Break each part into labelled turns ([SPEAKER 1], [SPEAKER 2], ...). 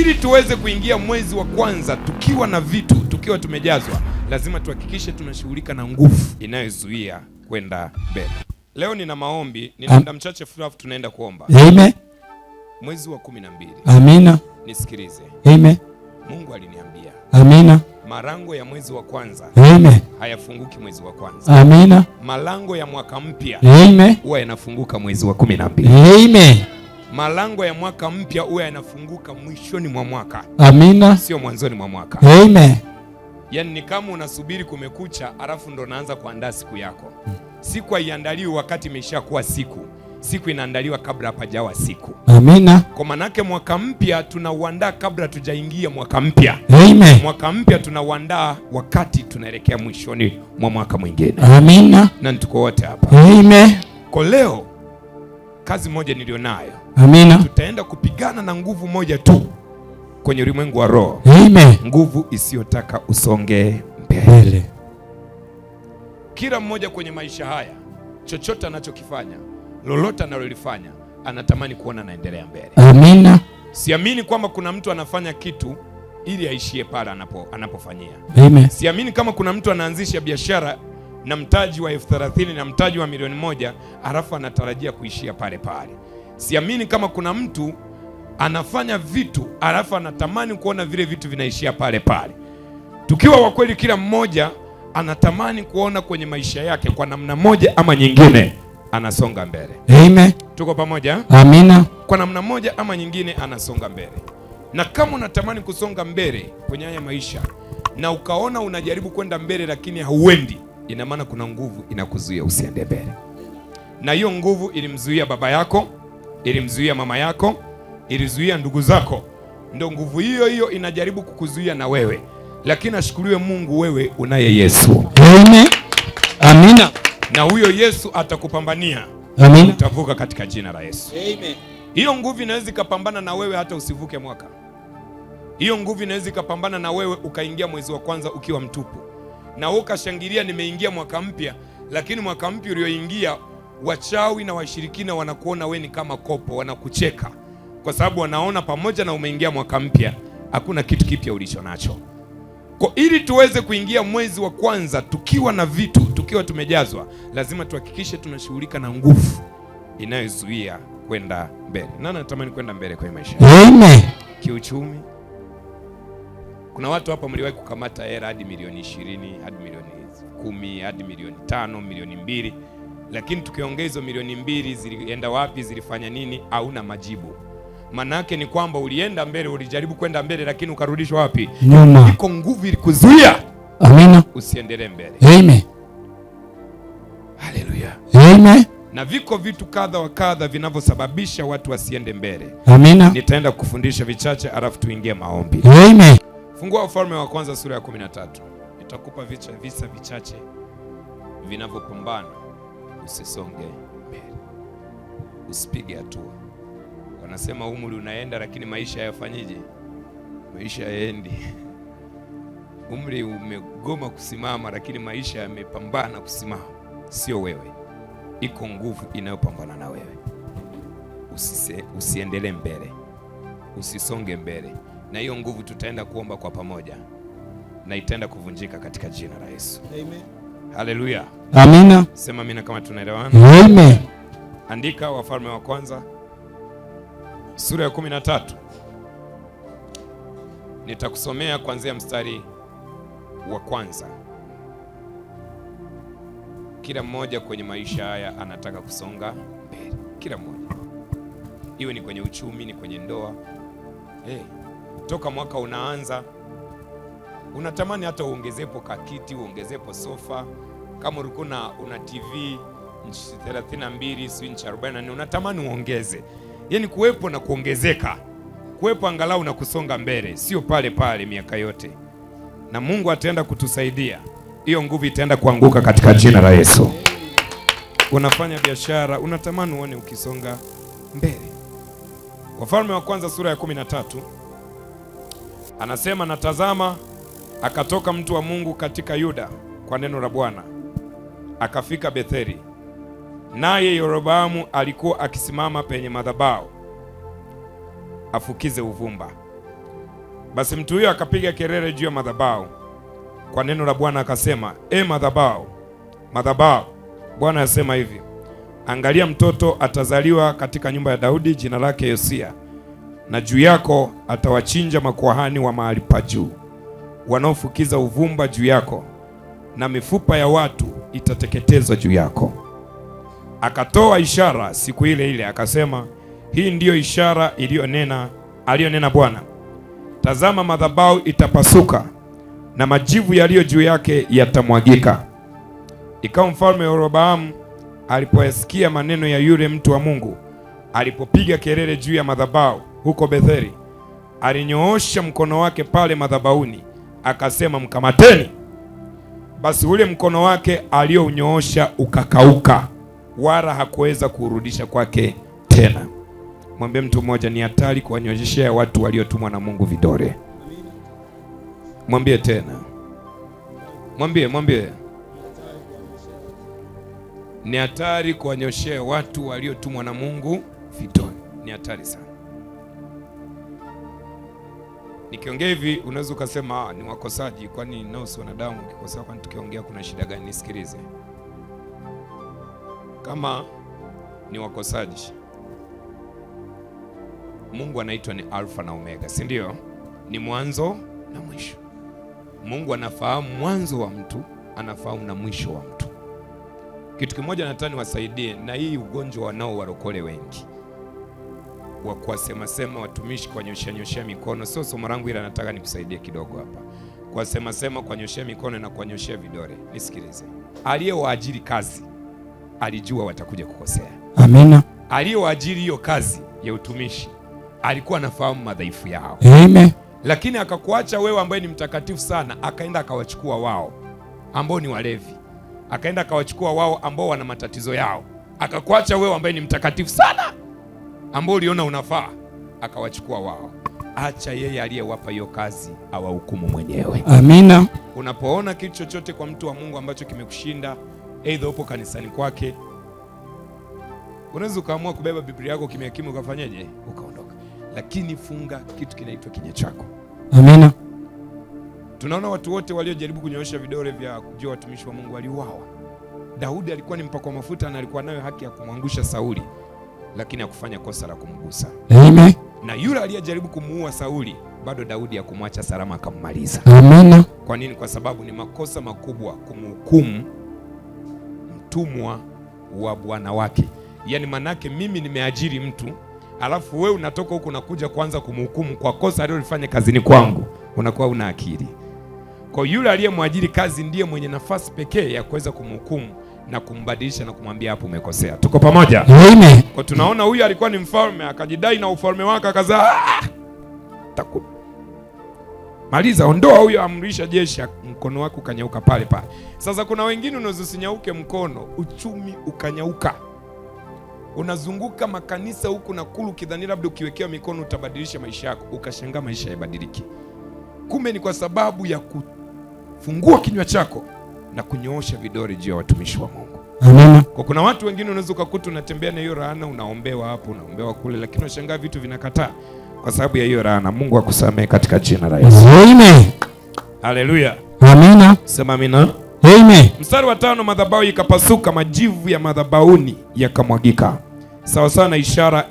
[SPEAKER 1] Ili tuweze kuingia mwezi wa kwanza tukiwa na vitu, tukiwa tumejazwa, lazima tuhakikishe tunashughulika na nguvu inayozuia kwenda mbele. Leo nina maombi, nina muda mchache furafu tunaenda kuomba.
[SPEAKER 2] Amen.
[SPEAKER 1] Mwezi wa 12.
[SPEAKER 2] Amina.
[SPEAKER 1] Nisikilize.
[SPEAKER 2] Amen.
[SPEAKER 1] Mungu aliniambia.
[SPEAKER 2] Amina.
[SPEAKER 1] Malango ya mwezi wa kwanza.
[SPEAKER 2] Amen.
[SPEAKER 1] Hayafunguki mwezi wa kwanza.
[SPEAKER 2] Amina.
[SPEAKER 1] Malango ya mwaka mpya.
[SPEAKER 2] Amen.
[SPEAKER 1] Huwa yanafunguka mwezi wa 12.
[SPEAKER 2] Amen.
[SPEAKER 1] Malango ya mwaka mpya huwa yanafunguka mwishoni mwa mwaka.
[SPEAKER 2] Amina.
[SPEAKER 1] Sio mwanzoni mwa mwaka.
[SPEAKER 2] Amen.
[SPEAKER 1] Yaani ni kama unasubiri kumekucha, alafu ndo naanza kuandaa siku yako. Siku haiandaliwi wakati imeshakuwa siku. Siku inaandaliwa kabla hapajawa siku.
[SPEAKER 2] Amina.
[SPEAKER 1] Kwa manake mwaka mpya tunauandaa kabla tujaingia mwaka mpya.
[SPEAKER 2] Amen.
[SPEAKER 1] Mwaka mpya tunauandaa wakati tunaelekea mwishoni mwa mwaka mwingine.
[SPEAKER 2] Amina.
[SPEAKER 1] Na tuko wote hapa.
[SPEAKER 2] Amen.
[SPEAKER 1] Kwa leo kazi moja nilionayo.
[SPEAKER 2] Amina.
[SPEAKER 1] Tutaenda kupigana na nguvu moja tu kwenye ulimwengu wa roho.
[SPEAKER 2] Amen.
[SPEAKER 1] Nguvu isiyotaka usonge mbele.
[SPEAKER 2] Mbele.
[SPEAKER 1] Kila mmoja kwenye maisha haya, chochote anachokifanya, lolote analolifanya, anatamani kuona anaendelea mbele.
[SPEAKER 2] Amina.
[SPEAKER 1] Siamini kwamba kuna mtu anafanya kitu ili aishie pale anapofanyia.
[SPEAKER 2] Amen.
[SPEAKER 1] Siamini kama kuna mtu anaanzisha biashara na mtaji wa 30,000 na mtaji wa 1,000,000 alafu anatarajia kuishia pale pale. Siamini kama kuna mtu anafanya vitu alafu anatamani kuona vile vitu vinaishia pale pale. Tukiwa wa kweli, kila mmoja anatamani kuona kwenye maisha yake kwa namna moja ama nyingine anasonga mbele.
[SPEAKER 2] Amen.
[SPEAKER 1] Tuko pamoja?
[SPEAKER 2] Amina.
[SPEAKER 1] Kwa namna moja ama nyingine anasonga mbele. Na kama unatamani kusonga mbele kwenye haya maisha na ukaona unajaribu kwenda mbele lakini hauendi, ina maana kuna nguvu inakuzuia usiende mbele. Na hiyo nguvu ilimzuia baba yako, ilimzuia mama yako, ilizuia ndugu zako. Ndio nguvu hiyo hiyo inajaribu kukuzuia na wewe. Lakini ashukuriwe Mungu, wewe unaye Yesu.
[SPEAKER 2] Amen. Amina.
[SPEAKER 1] Na huyo Yesu atakupambania.
[SPEAKER 2] Amina.
[SPEAKER 1] Utavuka katika jina la Yesu.
[SPEAKER 2] Amen.
[SPEAKER 1] Hiyo nguvu inaweza ikapambana na wewe hata usivuke mwaka. Hiyo nguvu inaweza ikapambana na wewe ukaingia mwezi wa kwanza ukiwa mtupu. Na wewe ukashangilia nimeingia mwaka mpya, lakini mwaka mpya ulioingia wachawi na washirikina wanakuona wewe ni kama kopo, wanakucheka. Kwa sababu wanaona pamoja na umeingia mwaka mpya hakuna kitu kipya ulicho nacho. Kwa ili tuweze kuingia mwezi wa kwanza tukiwa na vitu, tukiwa tumejazwa, lazima tuhakikishe tunashughulika na nguvu inayozuia kwenda mbele. Nani anatamani kwenda mbele kwenye maisha?
[SPEAKER 2] Amen.
[SPEAKER 1] Kiuchumi. Kuna watu hapa mliwahi kukamata hela hadi milioni 20, hadi milioni 10, hadi milioni 5, milioni 2. Lakini tukiongeza hizo milioni 2 zilienda wapi, zilifanya nini, hauna majibu. Manake ni kwamba ulienda mbele, ulijaribu kwenda mbele lakini ukarudishwa wapi?
[SPEAKER 2] Nyuma.
[SPEAKER 1] Iko nguvu ilikuzuia.
[SPEAKER 2] Amina.
[SPEAKER 1] Usiendelee mbele.
[SPEAKER 2] Amen.
[SPEAKER 1] Haleluya.
[SPEAKER 2] Amen.
[SPEAKER 1] Na viko vitu kadha wa kadha vinavyosababisha watu wasiende mbele.
[SPEAKER 2] Amina.
[SPEAKER 1] Nitaenda kufundisha vichache alafu tuingie maombi.
[SPEAKER 2] Amen.
[SPEAKER 1] Fungua Wafalme wa Kwanza sura ya 13. Nitakupa visa vichache vinavyopambana usisonge mbele. Usipige hatua. Wanasema umri unaenda lakini maisha hayafanyije? Maisha hayaendi. Umri umegoma kusimama lakini maisha yamepambana kusimama. Sio wewe. Iko nguvu inayopambana na wewe. Usiendelee mbele. Usisonge mbele. Na hiyo nguvu tutaenda kuomba kwa pamoja na itaenda kuvunjika katika jina la Yesu.
[SPEAKER 2] Amen.
[SPEAKER 1] Haleluya.
[SPEAKER 2] Amina.
[SPEAKER 1] Sema amina kama tunaelewana.
[SPEAKER 2] Amen.
[SPEAKER 1] Andika Wafalme wa Kwanza sura ya 13. Nitakusomea kuanzia mstari wa kwanza. Kila mmoja kwenye maisha haya anataka kusonga mbele. Kila mmoja. Iwe ni kwenye uchumi, ni kwenye ndoa. Toka mwaka unaanza unatamani hata uongezepo kakiti, uongezepo sofa. Kama ulikuwa una TV inchi 32, si inchi 44, unatamani uongeze. Yaani kuwepo na kuongezeka. Kuwepo angalau na kusonga mbele, sio pale pale miaka yote. Na Mungu ataenda kutusaidia. Hiyo nguvu itaenda kuanguka katika jina la Yesu. Unafanya biashara, unatamani uone ukisonga mbele. Wafalme wa Kwanza sura ya 13 anasema, natazama akatoka mtu wa Mungu katika Yuda kwa neno la Bwana, akafika Betheli. Naye Yeroboamu alikuwa akisimama penye madhabahu afukize uvumba. Basi mtu huyo akapiga kelele juu ya madhabahu kwa neno la Bwana akasema, e madhabahu, madhabahu, Bwana asema hivi, angalia, mtoto atazaliwa katika nyumba ya Daudi, jina lake Yosia, na juu yako atawachinja makuhani wa mahali pa juu wanaofukiza uvumba juu yako, na mifupa ya watu itateketezwa juu yako. Akatoa ishara siku ile ile akasema, hii ndiyo ishara aliyonena Bwana, tazama, madhabahu itapasuka na majivu yaliyo juu yake yatamwagika. Ikawa mfalme Yeroboamu alipoyasikia maneno ya yule mtu wa Mungu, alipopiga kelele juu ya madhabahu huko Betheli, alinyoosha mkono wake pale madhabahuni, akasema, mkamateni. Basi ule mkono wake aliounyoosha ukakauka, wala hakuweza kuurudisha kwake tena. Mwambie mtu mmoja, ni hatari kuwanyoshea watu waliotumwa na Mungu vidole. Mwambie tena, mwambie, mwambie, ni hatari kuwanyoshea watu waliotumwa na Mungu vidole. Ni hatari sana. Nikiongea hivi unaweza ukasema ni wakosaji, kwani nao si wanadamu? Ukikosea kwani tukiongea kuna shida gani? Nisikilize, kama ni wakosaji, Mungu anaitwa ni Alfa na Omega, si ndio? Ni mwanzo na mwisho. Mungu anafahamu mwanzo wa mtu, anafahamu na mwisho wa mtu. Kitu kimoja nataka niwasaidie na hii ugonjwa wanao warokole wengi wa kuwasema sema watumishi, kuwanyoshea nyoshea mikono. Sio somo langu, ila nataka nikusaidie kidogo hapa. Kuwasema sema, kuwanyoshea mikono na kuwanyoshea vidole. Nisikilize, aliyewaajiri kazi alijua watakuja kukosea.
[SPEAKER 2] Amina.
[SPEAKER 1] Aliyewaajiri hiyo kazi ya utumishi alikuwa anafahamu madhaifu yao.
[SPEAKER 2] Amen.
[SPEAKER 1] Lakini akakuacha wewe ambaye ni mtakatifu sana, akaenda akawachukua wao ambao ni walevi, akaenda akawachukua wao ambao wana matatizo yao, akakuacha wewe ambaye ni mtakatifu sana, ambao uliona unafaa, akawachukua wao. Acha yeye aliyewapa hiyo kazi awahukumu mwenyewe.
[SPEAKER 2] Amina.
[SPEAKER 1] Unapoona kitu chochote kwa mtu wa Mungu ambacho kimekushinda, aidha upo kanisani kwake, unaweza ukaamua kubeba Biblia yako kimya kimya, ukafanyaje, ukaondoka, lakini funga kitu kinaitwa kinywa chako.
[SPEAKER 2] Amina.
[SPEAKER 1] Tunaona watu wote waliojaribu kunyoosha vidole vya kujua watumishi wa Mungu waliuawa. Daudi alikuwa ni mpakwa mafuta na alikuwa nayo haki ya kumwangusha Sauli, lakini hakufanya kosa la kumgusa.
[SPEAKER 2] Amen.
[SPEAKER 1] Na yule aliyejaribu kumuua Sauli bado Daudi hakumwacha salama, akammaliza.
[SPEAKER 2] Amina.
[SPEAKER 1] Kwa nini? Kwa sababu ni makosa makubwa kumhukumu mtumwa wa bwana wake. Yaani manake mimi nimeajiri mtu, alafu wewe unatoka huku unakuja kuanza kumhukumu kwa kosa alilofanya kazini kwangu, unakuwa una akili. Kwa yule aliyemwajiri kazi ndiye mwenye nafasi pekee ya kuweza kumhukumu na kumbadilisha na kumwambia hapo umekosea. Tuko pamoja?
[SPEAKER 2] Amen.
[SPEAKER 1] Kwa tunaona huyu alikuwa ni mfalme akajidai na ufalme wake akazaa, maliza, ondoa huyo, amrisha jeshi, mkono wake ukanyauka pale pale. Sasa kuna wengine unaweza usinyauke mkono, uchumi ukanyauka, unazunguka makanisa huku na kulu, ukidhani labda ukiwekewa mikono utabadilisha maisha yako, ukashangaa maisha yabadiliki. Kumbe ni kwa sababu ya kufungua kinywa chako na kunyoosha vidole juu ya watumishi wa Mungu.
[SPEAKER 2] Amina.
[SPEAKER 1] Kwa kuna watu wengine unaweza ukakuta unatembea na hiyo laana, unaombewa hapo, unaombewa kule, lakini unashangaa vitu vinakataa kwa sababu ya hiyo laana. Mungu akusamehe katika jina la Yesu.
[SPEAKER 2] Amen.
[SPEAKER 1] Haleluya.
[SPEAKER 2] Amina.
[SPEAKER 1] Sema amina.
[SPEAKER 2] Amen.
[SPEAKER 1] Mstari wa 5, madhabahu ikapasuka, majivu ya madhabahuni yakamwagika, sawa sawa na ishara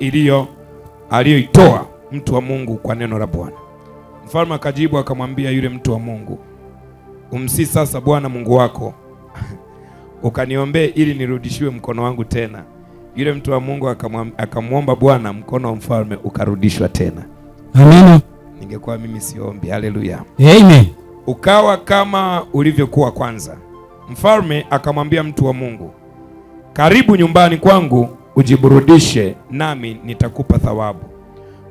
[SPEAKER 1] aliyoitoa mtu wa Mungu kwa neno la Bwana. Mfalme akajibu akamwambia yule mtu wa Mungu, umsi sasa Bwana Mungu wako ukaniombee ili nirudishiwe mkono wangu tena. Yule mtu wa Mungu akamwomba Bwana, mkono wa mfalme ukarudishwa tena.
[SPEAKER 2] Amina.
[SPEAKER 1] Ningekuwa mimi siombi. Haleluya.
[SPEAKER 2] Amen.
[SPEAKER 1] Ukawa kama ulivyokuwa kwanza. Mfalme akamwambia mtu wa Mungu, karibu nyumbani kwangu ujiburudishe, nami nitakupa thawabu.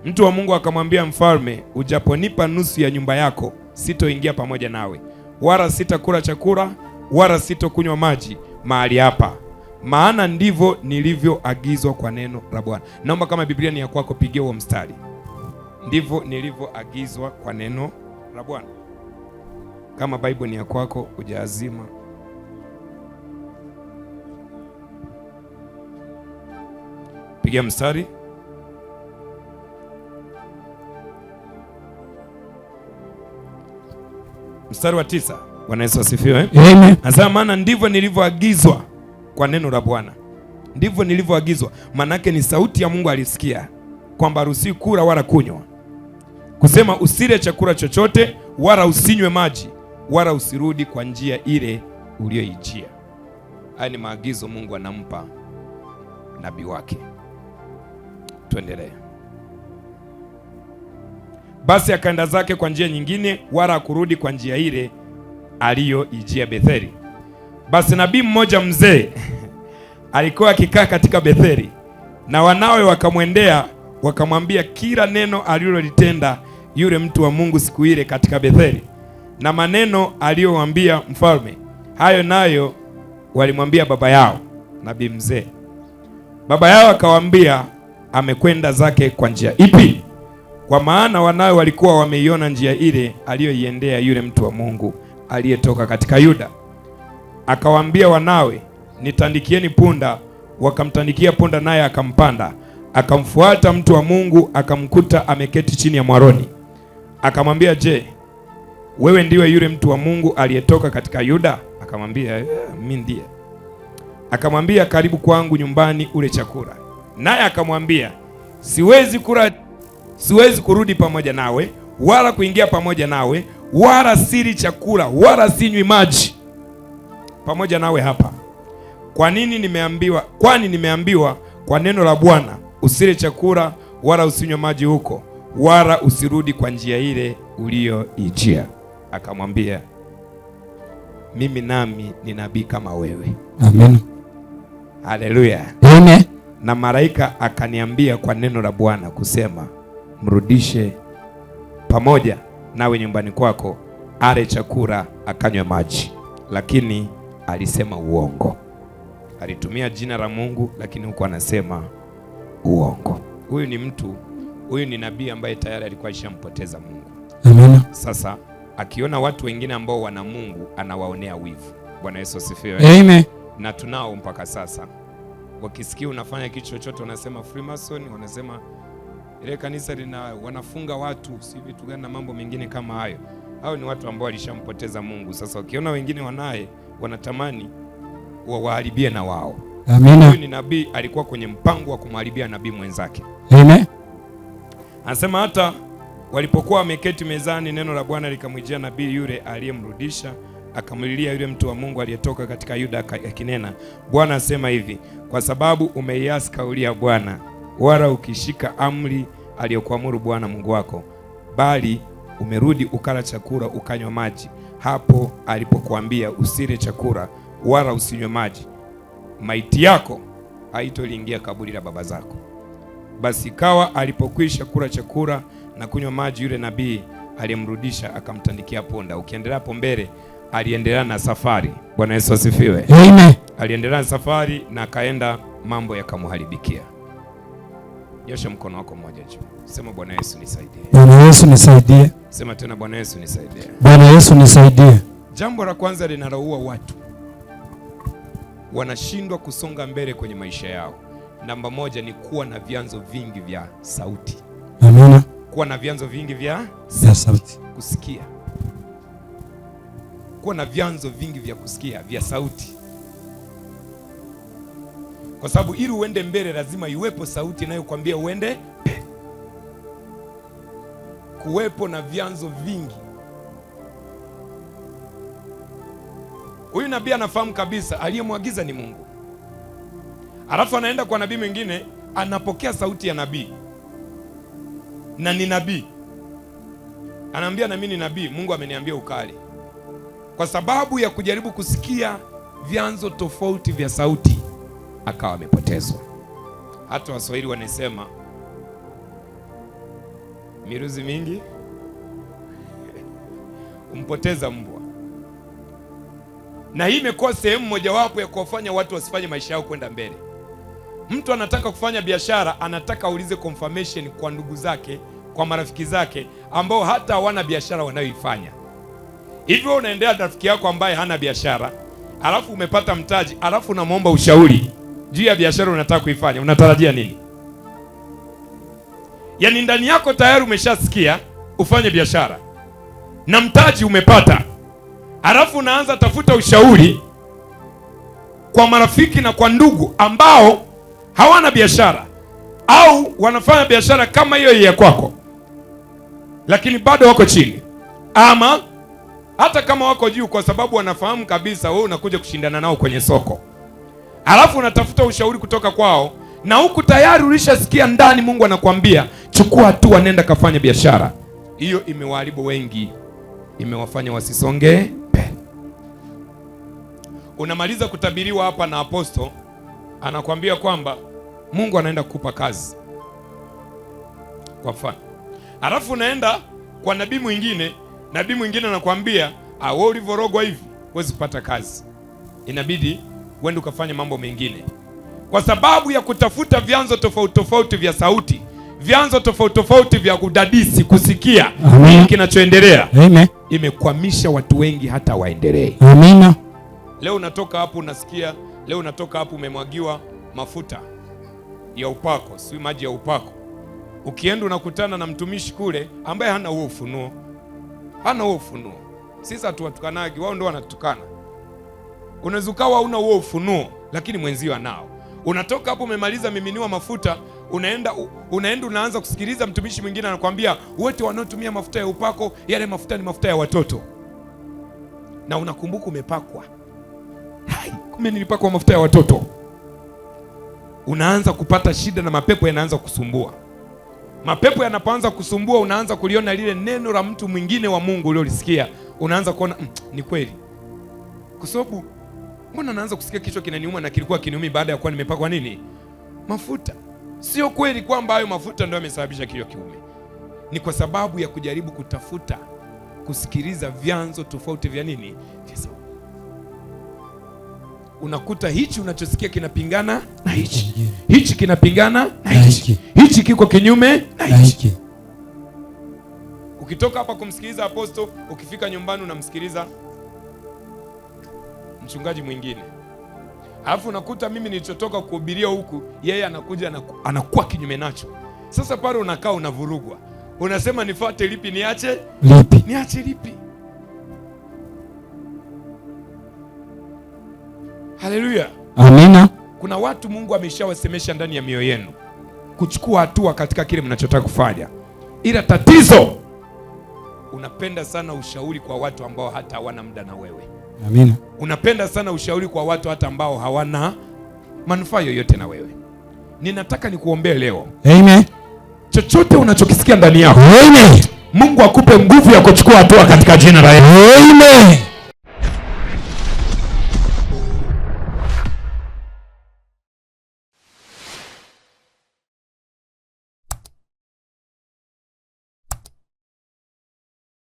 [SPEAKER 1] Mtu wa Mungu akamwambia mfalme, ujaponipa nusu ya nyumba yako, sitoingia pamoja nawe, wala sitakula chakula wala sitokunywa maji mahali hapa, maana ndivyo nilivyoagizwa kwa neno la Bwana. Naomba kama Biblia ni ya kwako, pigia huo mstari, ndivyo nilivyoagizwa kwa neno la Bwana. Kama Bible ni ya kwako, hujaazima, pigia mstari. Mstari wa 9. Bwana Yesu asifiwe.
[SPEAKER 2] Amen.
[SPEAKER 1] Anasema maana ndivyo nilivyoagizwa kwa neno la Bwana. Ndivyo nilivyoagizwa. Manake ni sauti ya Mungu alisikia kwamba haruhusiwi kula wala kunywa. Kusema usile chakula chochote wala usinywe maji wala usirudi kwa njia ile uliyoijia. Haya ni maagizo Mungu anampa nabii wake. Tuendelee. Basi akaenda zake kwa njia nyingine, wala hakurudi kwa njia ile aliyoijia Betheli. Basi nabii mmoja mzee alikuwa akikaa katika Betheli, na wanawe wakamwendea wakamwambia kila neno alilolitenda yule mtu wa Mungu siku ile katika Betheli, na maneno aliyowambia mfalme. Hayo nayo walimwambia baba yao nabii mzee. Baba yao akawaambia, amekwenda zake kwa njia ipi? Kwa maana wanawe walikuwa wameiona njia ile aliyoiendea yule mtu wa Mungu aliyetoka katika Yuda. Akawaambia wanawe, nitandikieni punda. Wakamtandikia punda, naye akampanda. Akamfuata mtu wa Mungu, akamkuta ameketi chini ya mwaroni. Akamwambia, je, wewe ndiwe yule mtu wa Mungu aliyetoka katika Yuda? Akamwambia, mimi ndiye. Akamwambia, karibu kwangu nyumbani ule chakula. Naye akamwambia, siwezi kurudi pamoja nawe, wala kuingia pamoja nawe, wala sili chakula, wala sinywi maji pamoja nawe hapa. Kwa nini nimeambiwa? Kwani nimeambiwa kwa neno la Bwana, usile chakula wala usinywe maji huko, wala usirudi kwa njia ile uliyoijia. Akamwambia, mimi nami ni nabii kama wewe.
[SPEAKER 2] Amen.
[SPEAKER 1] Haleluya.
[SPEAKER 2] Amen.
[SPEAKER 1] Na malaika akaniambia kwa neno la Bwana kusema, mrudishe pamoja nawe nyumbani kwako, ale chakula akanywe maji. Lakini alisema uongo. Alitumia jina la Mungu, lakini huko anasema uongo. Huyu ni mtu, huyu ni nabii ambaye tayari alikuwa alishampoteza Mungu.
[SPEAKER 2] Amen.
[SPEAKER 1] Sasa akiona watu wengine ambao wana Mungu anawaonea wivu. Bwana Yesu asifiwe.
[SPEAKER 2] Amen.
[SPEAKER 1] Na tunao mpaka sasa. Wakisikia unafanya kitu chochote wanasema Freemason, wanasema ile kanisa lina wanafunga watu, si vitu gani na mambo mengine kama hayo. Hao ni watu ambao walishampoteza Mungu. Sasa wakiona wengine wanaye wanatamani wawaharibie na wao.
[SPEAKER 2] Amina.
[SPEAKER 1] Huyu ni nabii alikuwa kwenye mpango wa kumharibia nabii mwenzake.
[SPEAKER 2] Amen.
[SPEAKER 1] Anasema hata walipokuwa wameketi mezani, neno la Bwana likamwijia nabii yule aliyemrudisha, akamlilia yule mtu wa Mungu aliyetoka katika Yuda akinena, Bwana asema hivi, kwa sababu umeiasi kauli ya Bwana, wala ukishika amri aliyokuamuru Bwana Mungu wako, bali umerudi ukala chakula ukanywa maji hapo alipokuambia usile chakula wala usinywe maji, maiti yako haitoliingia kaburi la baba zako. Basi ikawa alipokwisha kula chakula na kunywa maji, yule nabii aliyemrudisha akamtandikia punda. Ukiendelea hapo mbele, aliendelea na safari. Bwana Yesu asifiwe.
[SPEAKER 2] Amen.
[SPEAKER 1] Aliendelea na safari na akaenda, mambo yakamharibikia. Nyosha mkono wako mmoja juu, sema Bwana Yesu nisaidie.
[SPEAKER 2] Bwana Yesu nisaidie.
[SPEAKER 1] Sema tena, Bwana Yesu nisaidie.
[SPEAKER 2] Bwana Yesu nisaidie.
[SPEAKER 1] Jambo la kwanza linaloua watu, wanashindwa kusonga mbele kwenye maisha yao, namba moja ni kuwa na vyanzo vingi vya sauti.
[SPEAKER 2] Amina.
[SPEAKER 1] Kuwa na vyanzo vingi vya
[SPEAKER 2] sauti,
[SPEAKER 1] kusikia. Kuwa na vyanzo vingi vya kusikia vya sauti, kwa sababu ili uende mbele lazima iwepo sauti inayokuambia uende mbele. Kuwepo na vyanzo vingi. Huyu nabii anafahamu kabisa aliyemwagiza ni Mungu, alafu anaenda kwa nabii mwingine, anapokea sauti ya nabii na ni nabii, anaambia na mimi ni nabii, Mungu ameniambia ukale. Kwa sababu ya kujaribu kusikia vyanzo tofauti vya sauti, akawa amepotezwa. Hata Waswahili wanasema miruzi mingi umpoteza mbwa. Na hii imekuwa sehemu mojawapo ya kuwafanya watu wasifanye maisha yao kwenda mbele. Mtu anataka kufanya biashara, anataka aulize confirmation kwa ndugu zake, kwa marafiki zake ambao hata hawana biashara wanayoifanya. Hivyo unaendea rafiki yako ambaye hana biashara, alafu umepata mtaji, alafu unamwomba ushauri juu ya biashara unataka kuifanya, unatarajia nini? Yaani ndani yako tayari umeshasikia ufanye biashara na mtaji umepata, Halafu unaanza tafuta ushauri kwa marafiki na kwa ndugu ambao hawana biashara au wanafanya biashara kama hiyo ya kwako, lakini bado wako chini, ama hata kama wako juu, kwa sababu wanafahamu kabisa wewe unakuja kushindana nao kwenye soko. Halafu unatafuta ushauri kutoka kwao, na huku tayari ulishasikia ndani Mungu anakuambia chukua hatua, nenda kafanya biashara. Hiyo imewaharibu wengi, imewafanya wasisonge mbele. Unamaliza kutabiriwa hapa na aposto, anakuambia kwamba Mungu anaenda kukupa kazi, kwa mfano. Halafu unaenda kwa nabii mwingine, nabii mwingine anakuambia wewe ulivorogwa hivi huwezi kupata kazi, inabidi uende ukafanye mambo mengine, kwa sababu ya kutafuta vyanzo tofauti tofauti vya sauti, vyanzo tofauti tofauti vya kudadisi, kusikia nini kinachoendelea.
[SPEAKER 2] Amen.
[SPEAKER 1] Imekwamisha watu wengi hata waendelee.
[SPEAKER 2] Amina.
[SPEAKER 1] Leo unatoka hapo unasikia, leo unatoka hapo umemwagiwa mafuta ya upako, si maji ya upako. Ukienda unakutana na mtumishi kule ambaye hana huo ufunuo, hana huo ufunuo. Sisi hatuwatukanagi, wao ndio wanatukana. Unaweza ukawa huna huo ufunuo, lakini mwenzio anao. Unatoka hapo umemaliza miminiwa mafuta, unaenda unaanza kusikiliza mtumishi mwingine anakuambia wote wanaotumia mafuta ya upako, yale mafuta ni mafuta ya watoto, na unakumbuka umepakwa. Hai, kumbe nilipakwa mafuta ya watoto. Unaanza kupata shida na mapepo yanaanza kusumbua. Mapepo yanapoanza kusumbua, unaanza kuliona lile neno la mtu mwingine wa Mungu uliolisikia, unaanza kuona ni kweli, kwa sababu mbona naanza kusikia kichwa kinaniuma na kilikuwa kiniumi baada ya kuwa nimepakwa nini mafuta. Sio kweli kwamba hayo mafuta ndio yamesababisha kichwa kiume, ni kwa sababu ya kujaribu kutafuta kusikiliza vyanzo tofauti vya nini vya sauti. Unakuta hichi unachosikia kinapingana na hichi, hichi kinapingana na hichi, hichi kiko kinyume na hichi. Ukitoka hapa kumsikiliza aposto, ukifika nyumbani unamsikiliza mchungaji mwingine, alafu unakuta mimi nilichotoka kuhubiria huku, yeye anakuja anakuwa kinyume nacho. Sasa pale unakaa unavurugwa, unasema nifuate lipi, niache
[SPEAKER 2] lipi,
[SPEAKER 1] niache lipi? Haleluya,
[SPEAKER 2] amina.
[SPEAKER 1] Kuna watu Mungu ameshawasemesha ndani ya mioyo yenu kuchukua hatua katika kile mnachotaka kufanya, ila tatizo unapenda sana ushauri kwa watu ambao hata hawana muda na wewe.
[SPEAKER 2] Amina.
[SPEAKER 1] Unapenda sana ushauri kwa watu hata ambao hawana manufaa yoyote na wewe. Ninataka nikuombee leo.
[SPEAKER 2] Amen.
[SPEAKER 1] Chochote unachokisikia ndani yako.
[SPEAKER 2] Amen.
[SPEAKER 1] Mungu akupe nguvu ya kuchukua hatua katika jina la Yesu.
[SPEAKER 2] Amen.